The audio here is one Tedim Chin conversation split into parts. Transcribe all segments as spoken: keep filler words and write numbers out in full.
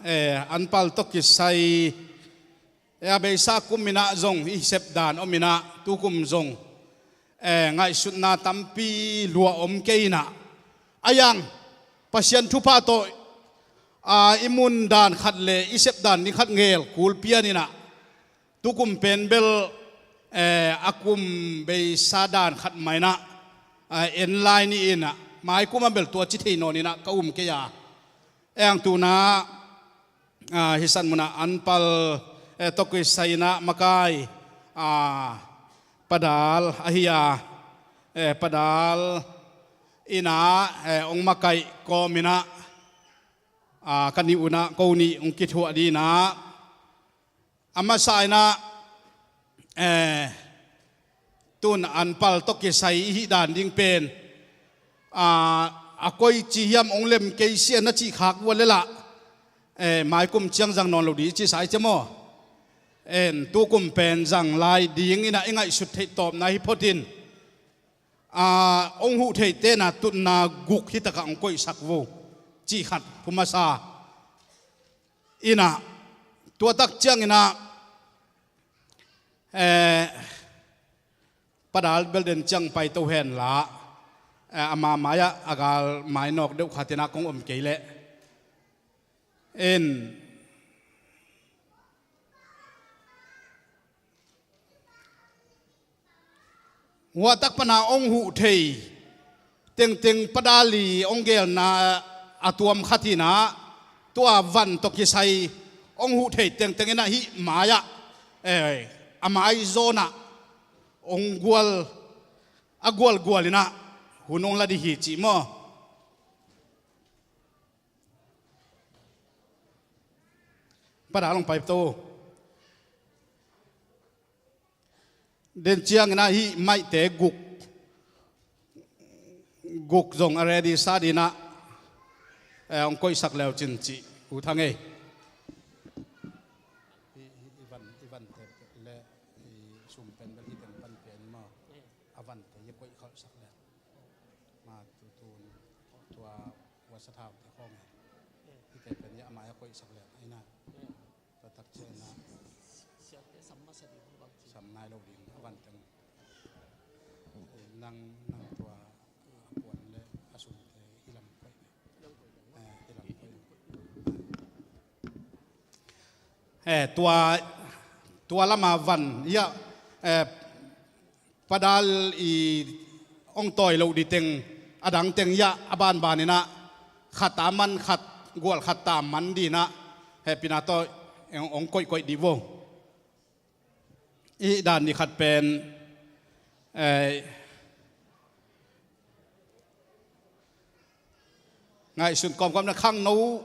eh, anpal tawh kisai, eh, a beisa kum in ah zong i sepdan om in ah, tukum zong, eh, ngaihsutna tampi lua om kei in ah, a yang Pasian thupha tawh, ah, i mun dan khat le i sepdan ding khat ngel kul pian in ah, tukum pen bel, eh, a kum beisa dan khat mah in ah, eh, en lai ni in ah, mai kum ah bel tua ci thei nawn in ah ka um kei a. Eng tuna, ah, hih san mun ah anpal, eh, tawh kisai in ah makai, ah, Pa Dal ahi a, eh, Pa Dal in ah, eh, hong makaih kawm in ah, ah, ka nih un ah ko nih hong kithuah ding in ah, a masa in ah, eh, tun anpal tawh kisai i hih dan ding pen, ah, a koici hiam hong lem kei sia na cih khak uh a lel ah, eh, mai kum ciang zang nawn lo ding i cisa i ci maw? En, tukum pen zang lai ding in ah i ngaihsut theih tawpna hi phot in, ah, hong huh theite in ah tutna guk hi tak ah hong koihsak vo, cih khat thu masa in ah, tua tak ciang in ah, eh, Pa Dal bel den ciang pai to hen la, eh, ama mai ah a gal mai nawk deuh khat in ah kong om kei leh. En, hua tak pan a hong huh thei tengteng Pa Dal i hong gelna a tuam khat in ah, tua van tawh kisai hong huh thei tengteng in ah hih mai ah, eh, a mai zawn ah hong gual, a gualgual in ah hun hong la ding hi ci maw? Pa Dal hong pai to. Den ciang in ah hih maihte guk, guk zong a ready sa ding in ah, eh, hong koihsak leu cin ci, U Thang ei. I, i, i van, i vante le i sum pen bel hi teng pan pian maw? A vante i koih kholhsak le. Ma tu tun tua wasa thau te khawng hi. Hi te pen i a mai a koihsak le. Ai na. Tua tak ciang in ah. Siate sam masa ding bang ci. Sam nai lo ding a van teng. Nang, nang tua, a puan le a sumte i lam koih ve. Eh, i lam koih. Eh, tua, tua lama van, ya, eh, Pa Dal i hong tawi loh ding teng, a dang teng ya, a banban in ah, khat a man khat, gual khat ta man ding in ah, hehpihna tawh hong, hong koihkoih dih vo. I dan ding khat pen, eh, ngaihsun kawmkawm na khangno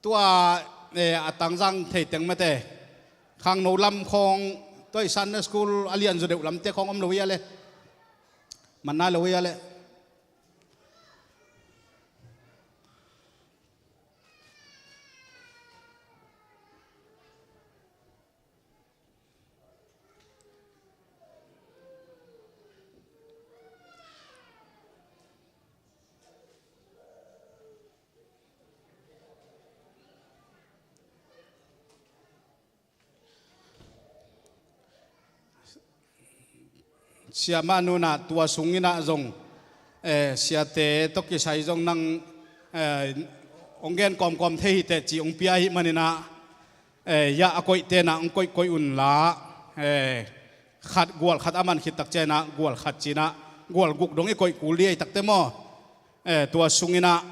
tua, eh, a tangzang thei teng mate. Khangno lam khawng tua i Sunday school a lian zaw deuh lamte khawng om lo ia le. Man nai lo ia le. Siamah nunah tua sung inah zong, eh, siate tawh kisai zong nang, eh, hong gen kawmkawm thei hiteh ci hong pia ahih maninah, eh, yah a koihte nah hong koihkoih unla, eh, khat gual khat a man khit tak cianginah gual khat cinah gual guk dong i koih kul dih ahi takte maw? Eh, tua sunginah,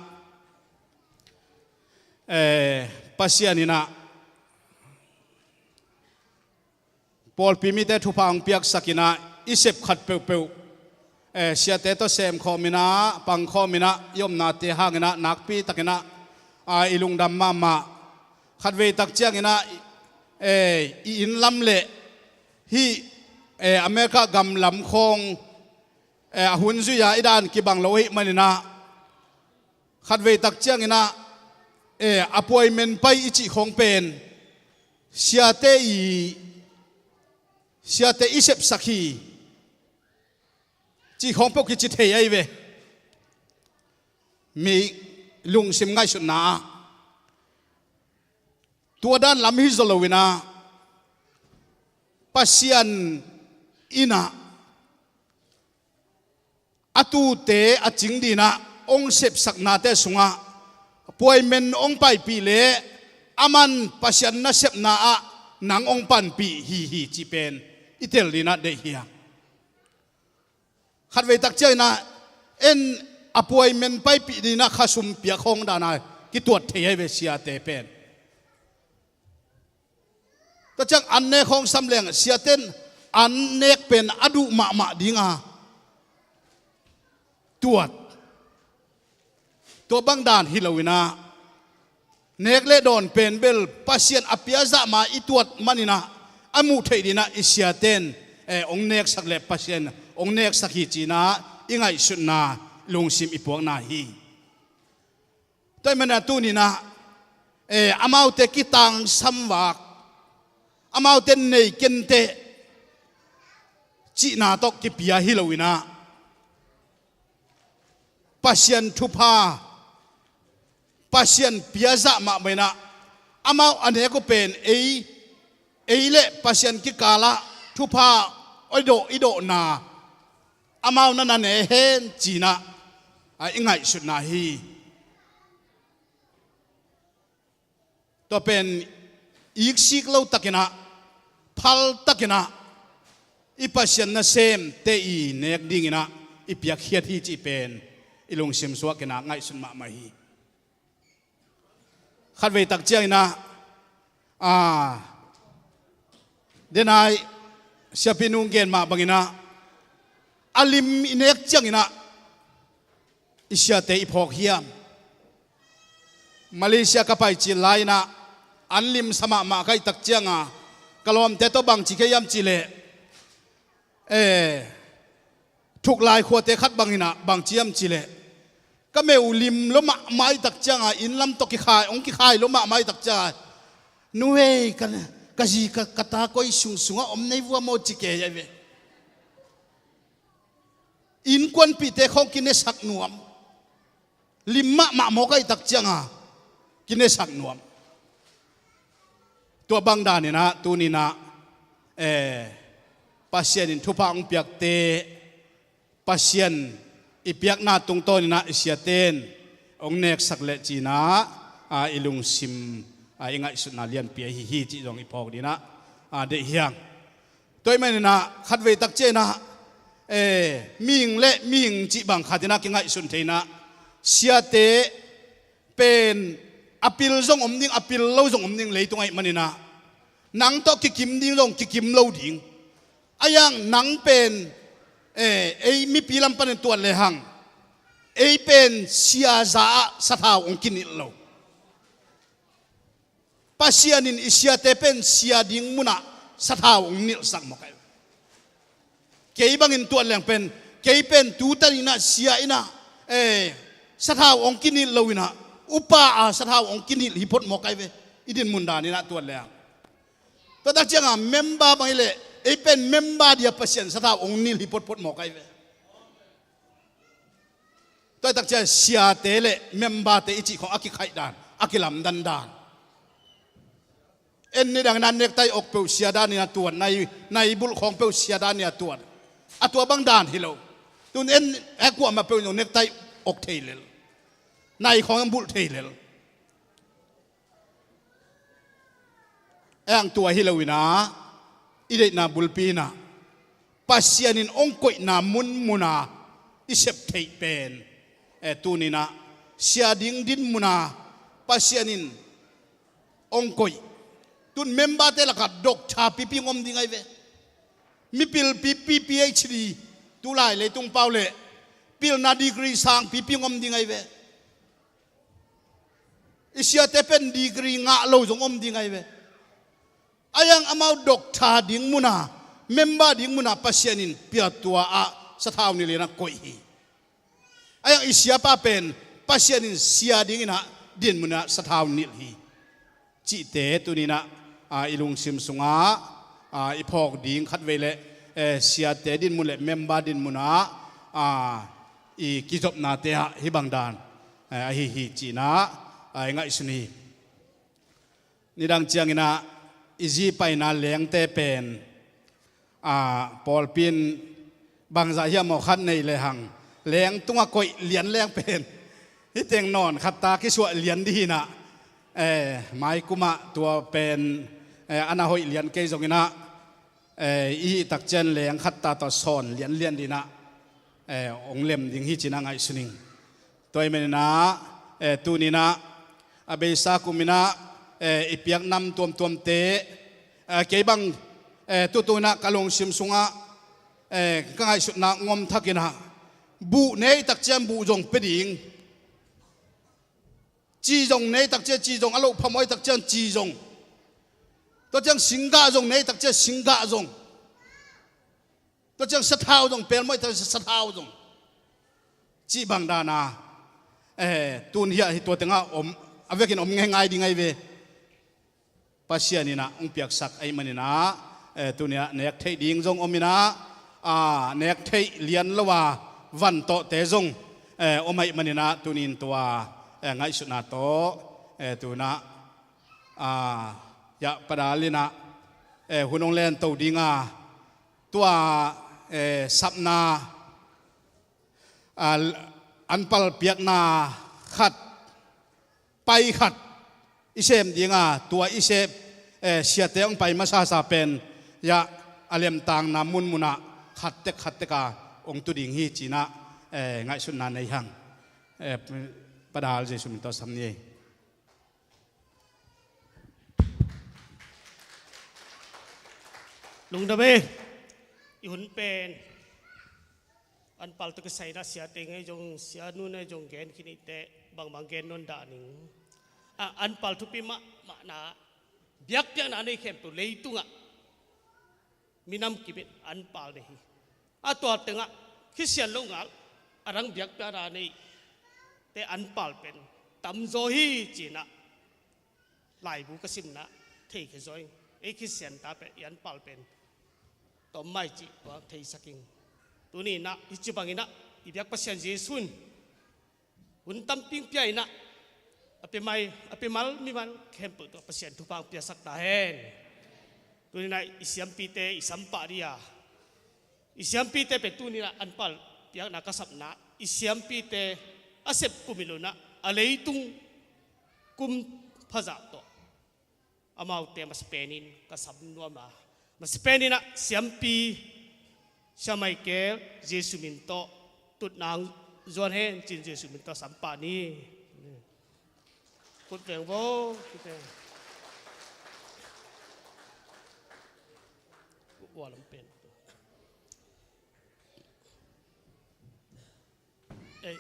eh, Pasian inah pawlpi mite thupha hong piaksak inah i sep khat peuhpeuh, eh, siate tawh semkhawm inah pangkhawm inah i omnate hanginah nakpi takinah, ah, i lungdam mahmah. Khatvei tak cianginah, eh, i inn lam le hih, eh, America gam lam khawng, eh, a hun zui-a i dan kibang lo ahih maninah khatvei tak cianginah, eh, appointment pai i cih khawng pen siate i, siate i sepsak hi cih khawng peuh kici thei ahi ve. Mi lungsim ngaihsutna ah Tua dan lam hi zaw lo-in ah, Pasian in ah a tuute a cing dingin ah hong sepsaknate sungah puaimen hong paipih leh, aman Pasian nasepna ah nang hong panpih hi hi cih pen i tel dingin ah deih hi hang. Khatvei tak ciangin ah, en, a puaimen paipih dingin ah khasum piak khawng dan a kituat thei ahi ve siate pen. Tua ciang an nek khawng sam leng siate in an nek pen a duh mahmah ding a tuat. Tua bang dan hi lo-in ah, nek le dawn pen bel Pasian a pia zah mah i tuat manin ah, a muh theih dingin ah i siate in, eh, hong neksak leh Pasian hong neksak hi ci-in ah i ngaihsutna, lungsim i puakna hi. Tua ahih manin ah tuni-in ah, eh, amaute kitangsam vak, amaute nei kenteh cihna tawh kipia hi lo-in ah, Pasian thupha, Pasian pia zah mahmah in ah, amau a nek uh pen ei, ei le Pasian kikal ah thupha i dawh, i dawhna, amau na na ne hen ci-in ah, a, i ngaihsutna hi. Tua pen iksik lo takin ah, phal takin ah, i Pasian nasemte i nek dingin ah i piakkhiat hi cih pen i lungsim suakin ah ngaihsun mahmah hi. Khatvei tak ciangin ah, a, denai siapi nu gen mah bangin ah, a lim i nek ciangin ah i siate i phawk hiam? Malaysia ka pai cil lai-in ah, an limsa mahmah ka hih tak ciang a, ka lawmte tawh bang ci ka hiam cih leh, eh, thuklai khuate khat bangin ah bang ci hiam cih leh, ka meh uh lim lua mahmah ahih tak ciang a, inn lam tawh kikhai, hong kikhai lua mahmah ahih tak ciang a, nu hei, ka, ka zi, ka, ka ta koi sung sungah om nei vua maw ci kei ahi ve. Innkuanpihte khawng kinesak nuam. Lim mahmah mawk ahih tak ciang a kinesak nuam. Tua bang danin ah tuni-in ah, eh, Pasian in thupha hong piakte, Pasian i piakna tungtawnin ah i siate in hong neksak leh ci-in ah, a, i lungsim, a, i ngaihsutna lianpi ahi hi cih zong i phawk dingin ah, a, deih hi hang. Tua ahih manin ah khatvei tak ciangin ah, eh, mihing le mihing cih bang khat in ah kingaihsun thei-in ah, siate pen a pil zong om ding, a pil lo zong om ding leitung ahih manin ah, nang tawh kikim ding zong kikim lo ding. Ahi hang nang pen, eh, ei mipi lam panin tuat lehang, ei pen sia za-ah sathau hong kinilh lo. Pasian in i siate pen sia ding munah sathau hong nilhsak mawk ahi. Kei bangin tuat leng pen, kei pen tu tanin ah sia in ah, eh, sathau hong kinilh lo-in ah, upa a sathau hong kinilh hi phot mawk ahi ve. I dinmun danin ah tuat leng, tua tak ciang a member bang hi leh, ei pen member dia Pasian sathau hong nilh hi photphot mawk ahi ve. Tua tak ciang siate le memberte i cih khawng a kikhaih dan, a kilamdan dan. En, nidang in ah nektai ok peuh sia danin ah tuat, nai, nai bulh khawng peuh sia danin ah tuat. A tua bang dan hi lo. Tun en, eh, kuamah peuh in zong nektai ok thei lel. Nai khawng bulh thei lel. Ahi hang tua hi lo-in ah, i deihna bulpi in ah, Pasian in hong koihna munmun a i sep theih pen, eh, tuni-in ah, sia ding dinmun a Pasian in hong koih. Tun memberte lakah doctor pipi hong om ding ahi ve. Mipil pipi, P H D, tulai leitung pau leh pilna degree sang pipi hong om ding ahi ve. I siate pen degree ngah lo zong om ding ahi ve. Ahi hang amau doctor ding mun a, member ding mun a Pasian in piatua ah sathau nilh in ah koih hi. Ahi hang i siapa pen Pasian in sia dingin ah dinmun ah sathau nilh hi. Cihte tuni-in ah, a, i lungsim sungah, a, i phawk ding khatvei le, eh, siate dinmun le member dinmun ah, a, i kizopnate ah hih bang dan, eh, ahi hi ci-in ah, a, i ngaihsun hi. Nidang cianginah i zi paina lengte pen, a, pawlpi in bangzah hiam aw khat nei lehang, leng tungah koih lian leng pen hih teng nawn khatta kisuah lian dih hinah, eh, maikumah tua pen, eh, ana hoih lian kei zonginah, eh, i hih takcian leng khatta tawh sawn lianlian dinah, eh, hong lem ding hi cinah ngaihsun ing. Tua ahih maninah, eh, tuninah a beisa kuminah, eh, i piak nam tuamtuamte, eh, kei bang, eh, tutunginah ka lungsim sungah, eh, ka ngaihsutna ngom thakinah buh nei takcian buh zong pia ding. Ci zong nei takcian ci zong, a loh phamawh takcian ci zong. Tua ciang singgah zong nei takcian singgah zong. Tua ciang sathau zong, pelmawh takcian sathau zong. Cih bang dana, eh, tun hiah hi tua tengah om, a vekin om ngeingai ding ahi ve. Pasian inah hong piaksak ahih maninah, eh, tuniah nek theih ding zong om inah, a, nek theih lian lo a van tawhte zong, eh, om ahih maninah tunin tua, eh, ngaihsutna tawh, eh, tunah, a, hiah padal inah, eh, hun hong lento dinga tua, eh, sapna, a, anpal piakna khat, pai khat i sem dinga, tua i sep, eh, siate hong pai masasa pen, hiah a lemtangna munmunah khattek khattek a hong tu ding hi cinah, eh, ngaihsutna nei hang. Eh, padal Jesu min tawh sam ni. Lungdam e, i hun pen anpal tawh kisai inah siate ngei zong, sia nu nei zong gen khin i teh bangbang gen nawn dah ning. A, anpal thupi mahmahna, biakpiakna nei khempeuh leitungah minam kimin anpal nei hi. A, tua tengah Khristian lo ngal a dang biakpiakna neite anpal pen tamzaw hi cinah laibu ka simna theikhia zaw ing. Ei Khristian ta pen i anpal pen tom mai cih tua theisak ing. Tuninah hih ci banginah i biak Pasian Jesu in hun tampi pia inah a pia mai, a pia mal mimal khempeuh tawh Pasian thupha hong piasak ta hen. Tuninah i siampite i sampah dih a, i siampite pen tuninah anpal piakna ka sapna, i siampite a sep kum hi lo inah a leitung kum phazah tawh amaute masa penin ka sam nuam a, masa peninah siampi Sia Michael Jesu min tawh tutna hong zuan hen cin Jesu min tawh sampah ni. Kut veng vo, kut veng. Kut ua lam pen. Eh,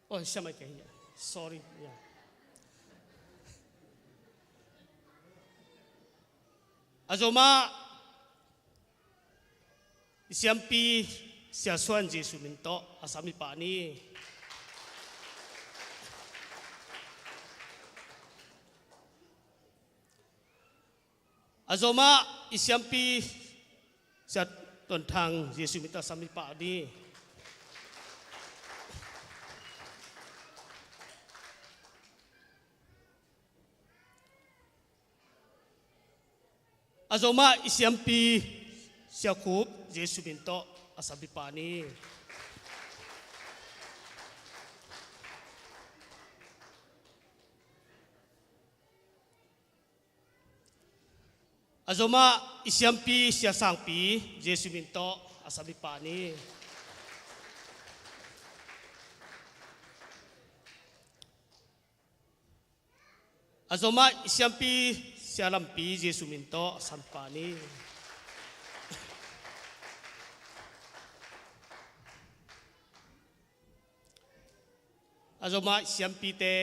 oh, Sia Michael, yeah. Sorry, yeah. A zomah i siampi Sia Suan Jesu min tawh a sam i pah ni. A zomah i siampi Sia Tuan Thang Jesu min tawh a sam i pah ni. A zomah i siampi Sia Khup Jesu min tawh a sam i pah ni. A zomah i siampi Sia Sangpi Jesu min tawh a sam i pah ni. A zomah i siampi Sia Lampi Jesu min tawh a sam i pah ni. A zomah i siampite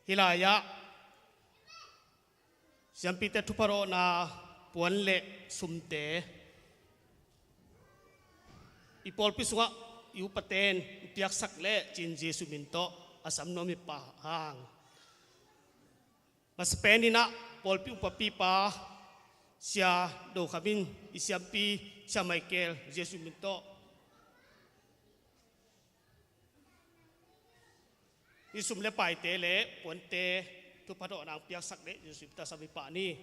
hih lai-ah siampite thupha rawhna puan le sumte i pawlpi sungah i upate in piaksak leh cin Jesu min tawh a sam nuam i pah hang. Masa peninah pawlpi upapipa Sia Do Kham in i siampi Sia Michael Jesu min tawh i sum le paite le puante thupha dawhna hong piaksak ding Jesuh min tawh sam i pah ni.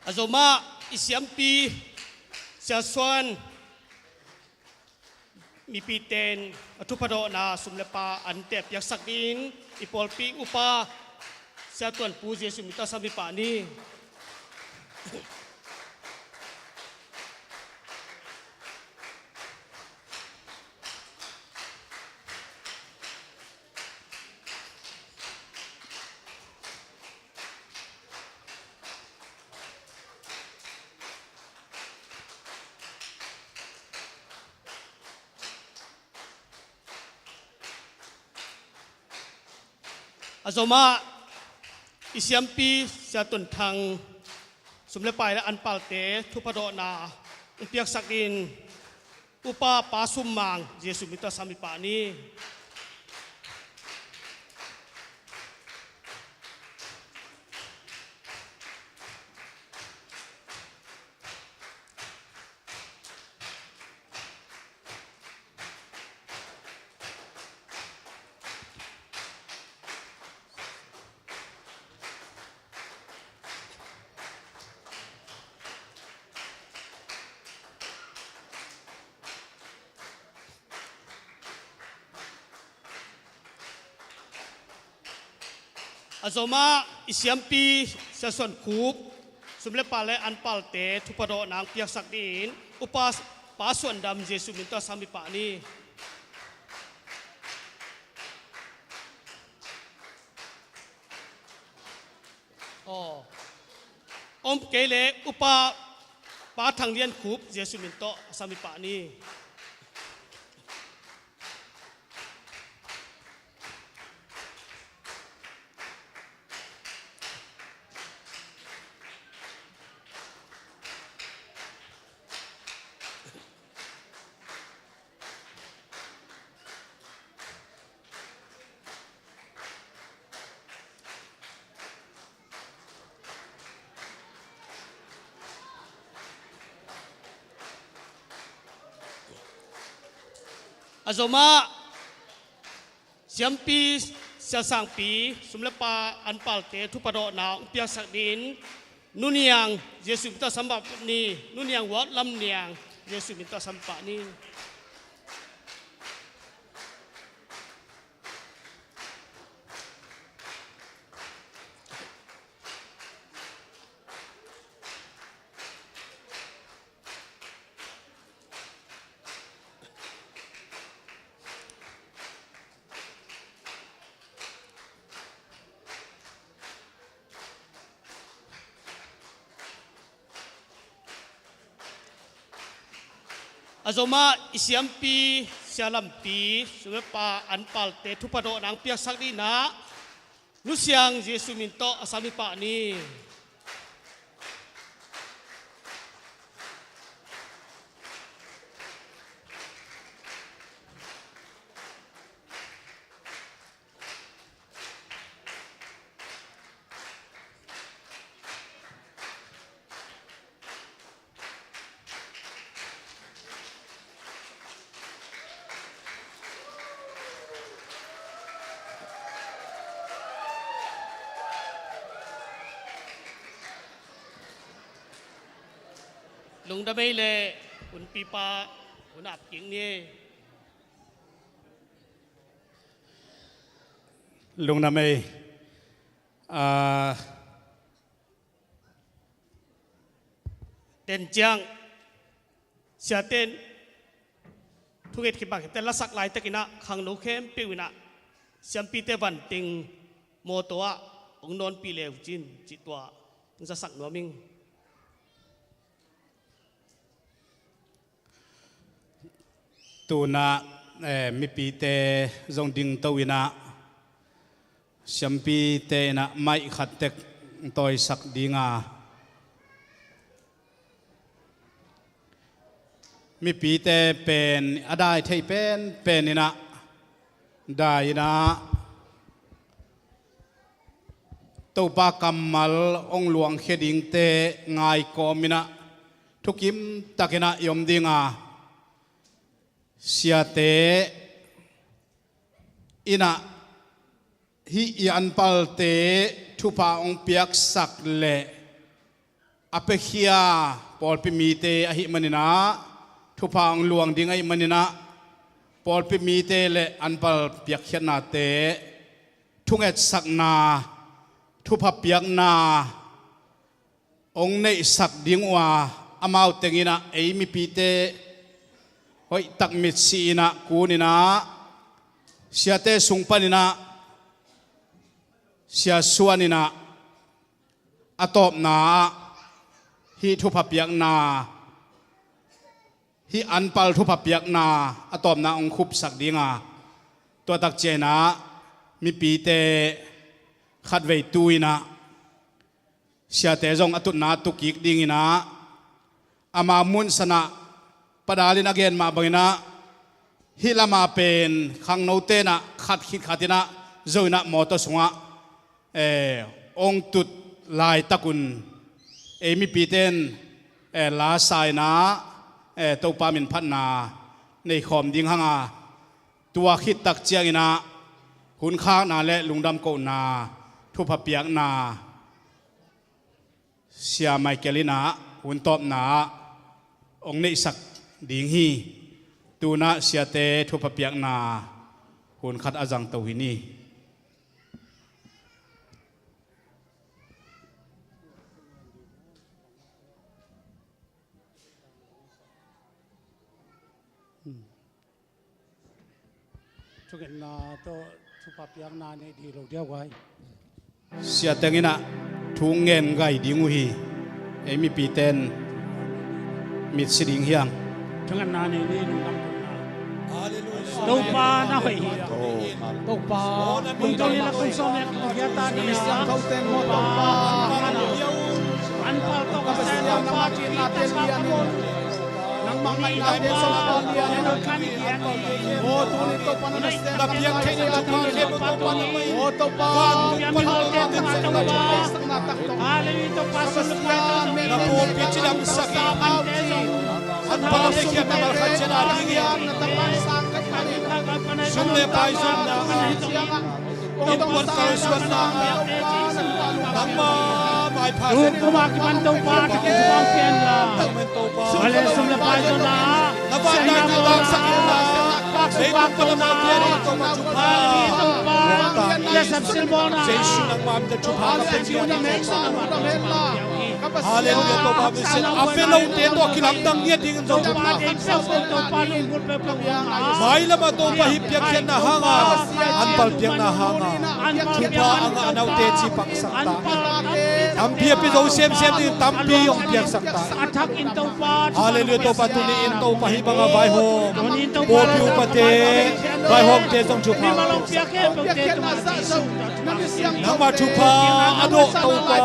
A zomah i siampi Sia Suan, mipite in a thupha dawhna sum le pai ante piaksak dingin i pawlpi upa Sia Tuan Pu Jesuh min tawh sam i pah ni. A zomah i siampi Sia Tuan Thang, sum le pai le an palte thupha dawhna hong piaksak dingin upa Pa Sum Mang Jesuh min tawh sam i pah ni. A zomah i siampi Sia Suan Khup, sum le pai le an palte thupha dawhna hong piaksak dingin upa Pa Suan Dam Jesuh min tawh sam i pah ni. Aw. Om kei le upa Pa Thang Lian Khup Jesuh min tawh sam i pah ni. A zomah siampi Sia Sangpi, sum le pai an palte thupha dawhna hong piaksak dingin Nu Niang Jesuh min tawh sam pah ni. Nu Niang Wat Lam Niang Jesuh min tawh sam pah ni. A zomah i siampi Sia Lampi, sum le pai an palte thupha dawhna hong piaksak dingin Nu Siang Jesuh min tawh a sam i pah ni. Lungdam ei le, hunpipa hun ap kik ni. Lungdam ei. Ah, tenciang siate in thunget khit bang hiam cih leh, lasak laitakin ah khangno khempeuh in ah siampite vantung mawtaw ah hong nawnpih le uh cin cih tua hong zasak nuam ing. Tu-in ah, eh, mipite zong dingto in ah, Siampite in ah maih khat tek tawisak ding a, mipite pen a dai thei penpen in ah dai in ah Topa kammal hong luangkhia dingte ngai kawm in ah thukim tak in ah i om ding a, siate in ah hih i anpalte thupha hong piaksak leh a piakhia pawlpi mite ahih manin ah, thupha hong luang ding ahih manin ah, pawlpi mite leh anpal piakkhiatnate thungetsakna, thupha piakna hong neihsak ding uh a, amau teng in ah ei mipite hoihtak mitsi in ah kun in ah, siate sung pan in ah Sia Suan in ah a tawpna ah hih thupha piakna, hih anpal thupha piakna a tawpna hong khupsak ding a, tua tak ciang in ah mipite khatvei tu in ah siate zong a tutna a tu kik ding in ah, ama mun san ah Pa Dal in a gen mah bang in ah, hih lam ah pen khangnote in ah khat khit khat in ah zo in ah mawtaw sung ah, eh, hong tut laitak un ei mipite in, eh, la sa in ah, eh, Topa min phatna nei khawm ding hang a, tua khit tak ciang in ah hun khakna leh lungdam kohna, thupha piakna Sia Michael in ah hun tawpna ah hong neihsak ding hi. Tu in ah siate thupha piakna hun khat a zang to hi ni. Thungetna tawh thupha piakna nei dih lo diau guai. Sia teng in ah thu ngen gai ding uh hi. Ei mipite in mitsi ding hi hang. Thungetna nei ni lungdam kohna. Topa na hoih hi. Topa. Kum tawh ni la kum sawm le kum giat a ni a. Topa. Anpal tawh ka sen Topa ci ni ta ka ka bol. Nangmah ngaihna te sawm a pawl lian in nang khan i giat hi. Aw tuni Topa na nasem na piak theih ding Topa khem Topa na mai. Aw Topa Topa na piak theih ding Topa. Hallelujah Topa sum le pai tawh na pawlpi cidamsak in. An pau te khiat na mal khat ciat a ding in. Sum le pai zonna a. Ong puan kalsuanna nangma maipha zen. Kum a kipan Topa a kipan Topa pian la. Nangmen Topa. Vale sum le pai zonna. Na vanna na taksak in la. Taksak pa Topa. Topa thupha. Topa. Jesu nangma min thupha. Hallelujah, Topa min sin. A pe lote tawh kilamdang ngiat dingin zong thupha. Mailam ah Topa hih piakkhiatna hanga, anpal piakna hanga, thupha a ngah a naute ci pangsak ta. Tampi a pia zo semsem dingin tampi hong piaksak ta. Hallelujah, Topa tuni in Topa hih banga vaihawm pawlpi upate, vaihawmte zong thupha hong piaksak ta. Nangmah thupha a dawh Topa,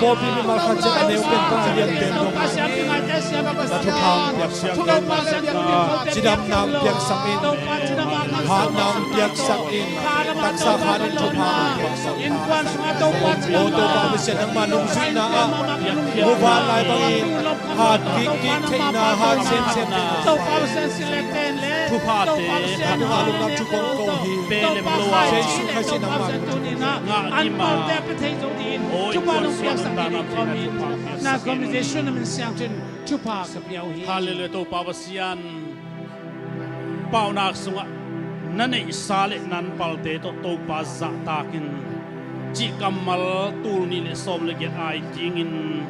pawlpi mimal khat ciat a neu pen tawh a lian pen dong. Na thupha hong piaksak in. Cidamna hong piaksak in. Hatna hong piaksak in. Taksa khat in thupha hong piaksak in. O Topa Pasian nangmah nungzuihna ah muvanlai bangin hat kikkik theihna, hat semsemna. Thuphate a nungah lungdam thu kong ko hi. Jesu Khazih nangmah. Anpalte a pia thei zo dingin thupha nong piaksak dingin kawmin na kawmin Jesu na min siangtho in thupha ka pia uh hi. Hallelujah, Topa Pasian. Paunak sungah na neihsa le na anpalte tawh Topa zahtakin cih kammal tul nih le sawm le giat ai dingin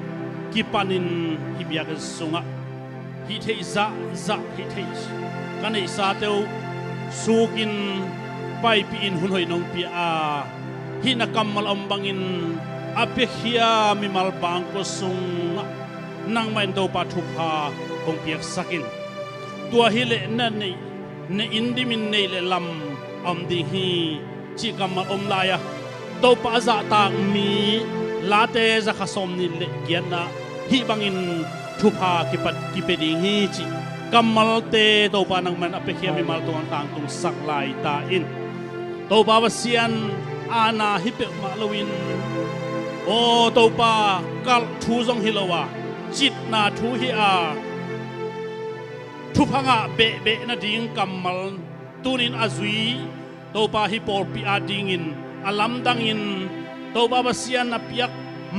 kipanin hih biakinn sungah hih theih zahzah hih theih ka neihsate uh sukin paipihin hun hoih nong pia a, hih na kammal om bangin a piakhia mimal bangkua sungah nangmah in Topa thupha hong piaksak in. Tua hileh na neih, na inn dimin neih le lam a om ding hi cih kammal om lai-a Topa a zahtak mi Late zakha sawmnih le giatna hih bangin thupha kipat kipia ding hi cih kammalte Topa nangman a piakhia mimal tungah tangtungsak lai ta in. Topa Pasian, aana hi peuhmah loin, aw Topa, kalh thu zong hi lo a, citna thu hi a, thupha ngah behbeh nading kammal tunin a zui Topa hih pawlpi adingin a lamdangin Topa Pasian a piak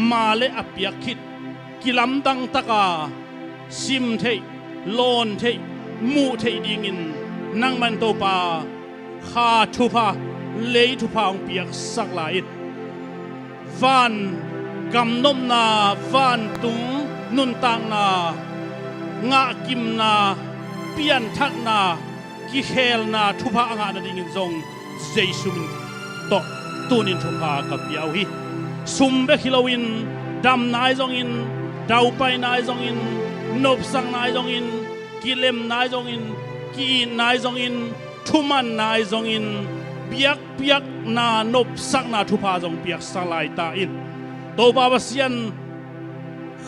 ma le a piak khit kilamdang taka sim theih, lawn theih, muh theih dingin nangman Topa kha thupha, lei thupha hong piaksak lai in. Van gamnopna, vantung nuntakna, ngahkimna, pianthakna, kikhelna thupha a ngah nadingin zong Jesu min tawh tunin thupha ka pia uh hi. Sum bek hi loin damna ahi zongin, daupaina ahi zongin, nopsakna ahi zongin, kilemna ahi zongin, ki-itna ahi zongin, thumanna ahi zongin, biakpiakna, nopsakna thupha zong piaksak lai ta in. Topa Pasian,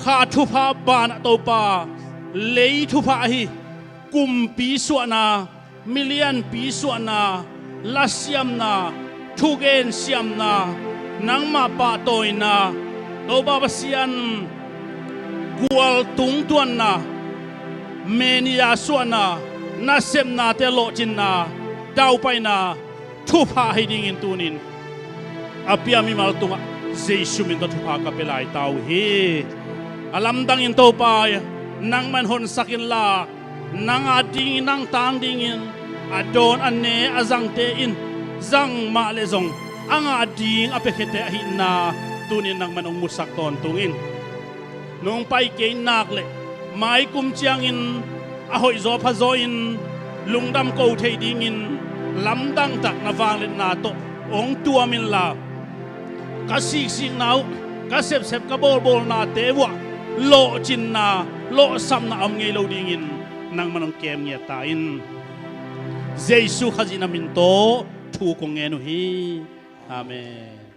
kha thupha banah Topa, lei thupha ahi kumpi suahna, milianpi suahna, lasiamna, thugen siamna, nangmah pahtawina, Topa Pasian, gualtung tuanna, menia suahna, nasepnate lawhcinna, daupaina thupha hi dingin tunin a pia mimal tungah Jesu min tawh thupha ka pia lai ta uh hi. A lamdangin Topa, nangman honsak inla, nang a ding, nang tang dingin a dawn a ne a zangte in zang mah le zong a ngah ding a piakhiate ahihna tunin nangman hong musak tawntung in. Nong pai kei nak le mai kum ciangin a hoihzaw phazaw in lungdam ko thei dingin lamdang tak na vangliatna tawh hong tuam inla, ka siksikna uh, ka sepsep, ka bawlbawlnate uah lawhcinna, lawhsapna a om ngei lo dingin nangman hong kem ngiat ta in. Jesu Khazih na min tawh thu kong ngen uh hi. Amen.